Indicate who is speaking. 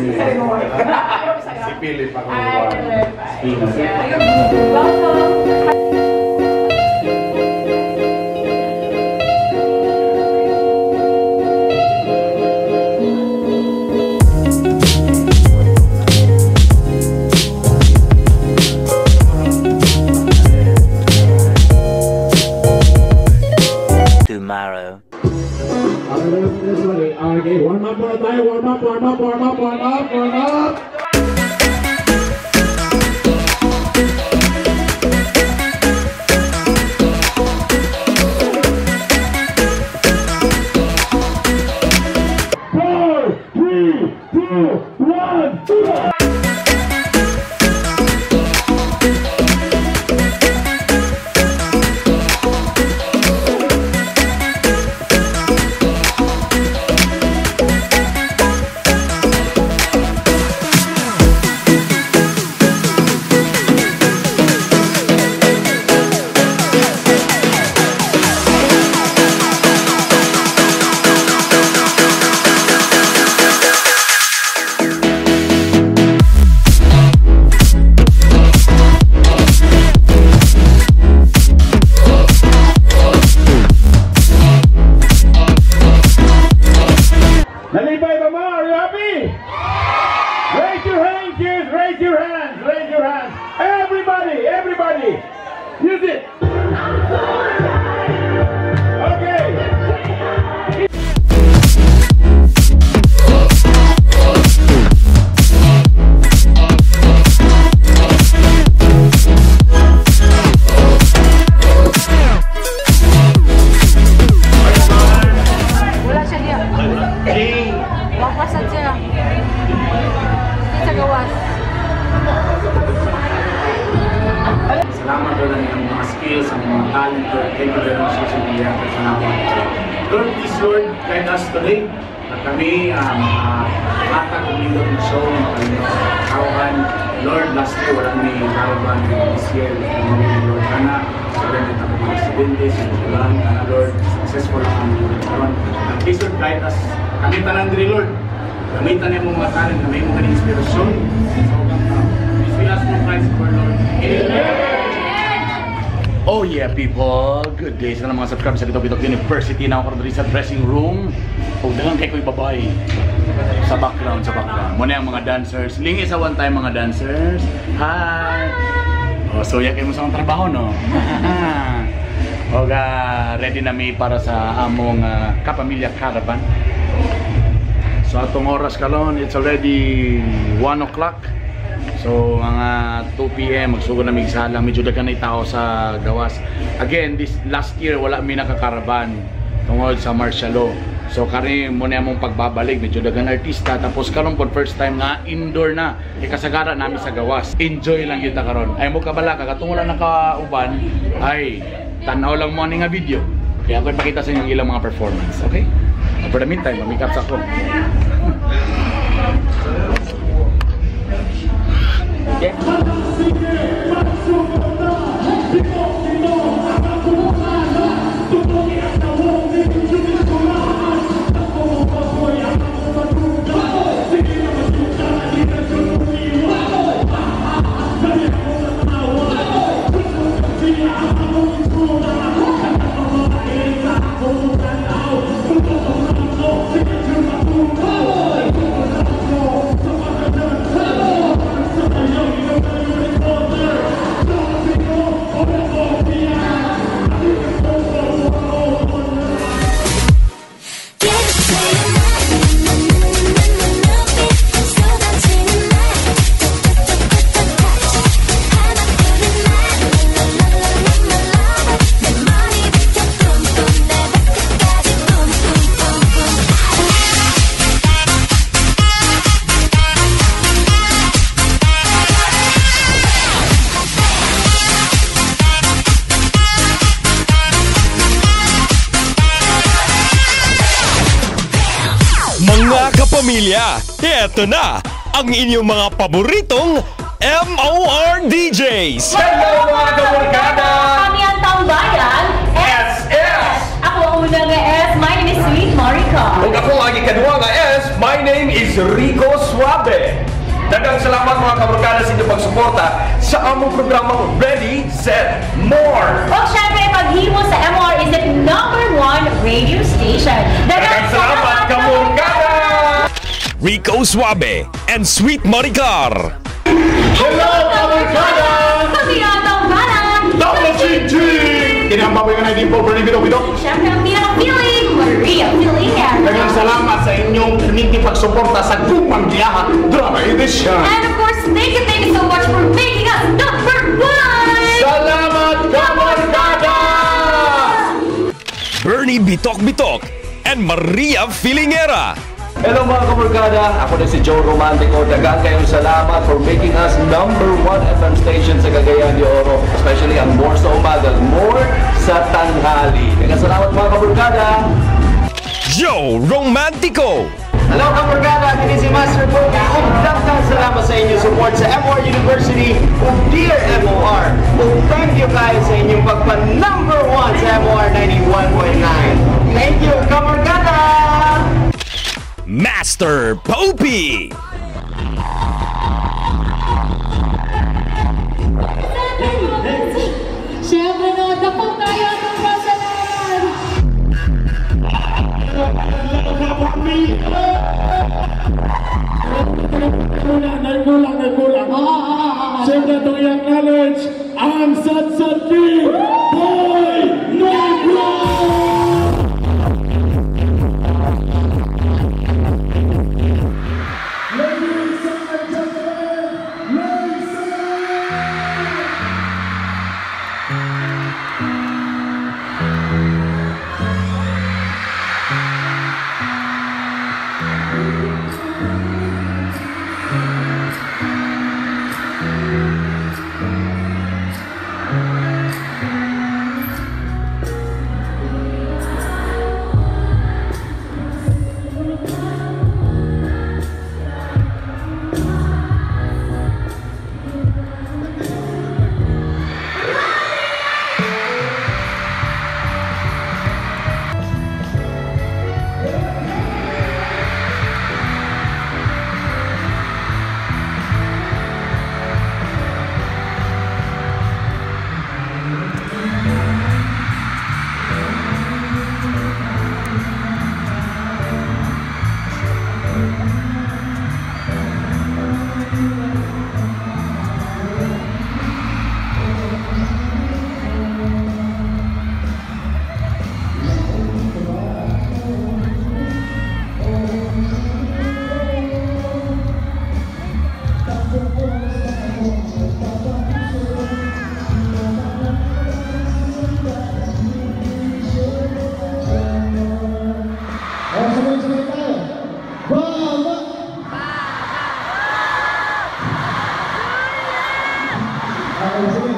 Speaker 1: Si Philip ako.
Speaker 2: Welcome.
Speaker 3: Tomorrow.
Speaker 4: Okay, warm up muna tayo. Warm up, warm up, warm up, warm up, warm up. Four, three, two, one, go! Nalipay ba mo? Are you happy? Raise your hands, kids. Raise your hands. Raise your hands. Everybody, everybody. Use it. Okay.
Speaker 2: Wala siya diya. Wapasan siya. Hindi sa gawas.
Speaker 5: Salamat, Lord, ang iyong mga skills, ang mga talent, Lord. Thank you very much sa media sa namin. Lord, please, Lord, guide us today. Na kami, hatag og nindot na show, mga kawan. Lord, last year, wala may caravan. This year, kami, Lord, kana. So, rin ito mga 70, sa ulan, kana, Lord, successful ang aming Lord. Karon, and please, Lord, guide us. Kami tanan diri, Lord. Gamitan niyo mga talent na may mga inspirasyon sa ubang tao. Please, we ask for Christ our Lord. Amen!
Speaker 1: Oh yeah, people! Good day sa mga subscribe sa Bitok Bitok University na ako diri sa dressing room. Ug daghang kay ko'y babae sa background, sa background. Muna ang mga dancers. Lingi sa one time mga dancers. Hi! Oh, so ya kay mo sa akong trabaho, no? Oga, ready na mi para sa among Kapamilya Caravan. So atong oras karon, it's already 1 o'clock. So mga 2 p.m. magsugod na mig sala, medyo daghan na tao sa gawas. Again, this last year wala mi nakakaravan tungod sa martial law. So kani mo na among pagbabalik, medyo daghan artista, tapos karon po first time nga indoor na. Kay kasagara nami sa gawas. Enjoy lang kita karon. Ay mo kabala ka katong wala nakauban, ay tan-aw lang mo ani nga video. Kaya ako ipakita sa inyo ang ilang mga performance, okay? For the meantime, mag-makeup sa ako. Okay.
Speaker 6: Mga kapamilya, eto na ang inyong mga paboritong MOR DJs.
Speaker 7: Hello mga kabarkada!
Speaker 8: Kami ang tambayan,
Speaker 7: SS!
Speaker 8: Ako ang una nga S, my name is Sweet Marica.
Speaker 7: Ug ako ang ikaduha nga S, my name is Rico Suave. Daghang salamat, mga kabarkada, sa inyong pagsuporta sa among programang Ready, Set, More!
Speaker 8: O syempre, paghimo sa MOR is the number one radio station.
Speaker 7: Daghang salamat, kabarkada!
Speaker 6: Rico Suave and Sweet Maricar.
Speaker 4: Hello, kabarkada!
Speaker 8: Kami ang tambalan!
Speaker 4: Double G G! Kini ang baboy nga 19 Bernie Bidok Bidok.
Speaker 8: Syempre, ang pinaka-feeling, Maria Feeling.
Speaker 1: Daghang salamat sa inyong perminti pagsuporta sa Gugmang Giyahan Drama Edition.
Speaker 8: And of course, thank you so much for making us number one!
Speaker 4: Salamat, kabarkada!
Speaker 6: Bernie Bitok Bitok and Maria Filingera.
Speaker 7: Hello, mga kabarkada! Ako na si Joe Romantico. Daghang kayong salamat for making us number one FM station sa Cagayan de Oro. Especially ang More sa umaga, More sa tanghali. Daghang salamat, mga kabarkada!
Speaker 6: Joe Romantico.
Speaker 9: Hello, kabarkada, kini si Master Bogey. Ug daghang salamat sa inyong support sa MOR University ug Dear MOR. Ug thank you kayo sa inyong pagpa number one sa MOR 91.9. Thank you, kabarkada!
Speaker 6: Master Popey.
Speaker 2: Siyempre no, dako kayo ang pasalamat.
Speaker 4: Kulang, nagkulang, nagkulang.
Speaker 2: Oo.
Speaker 4: Siyempre, itong i-acknowledge ang Satsat King, Boy Negro! Ladies and gentlemen, ladies.
Speaker 10: Sabay-sabay tayo. Baba! Okay, sige.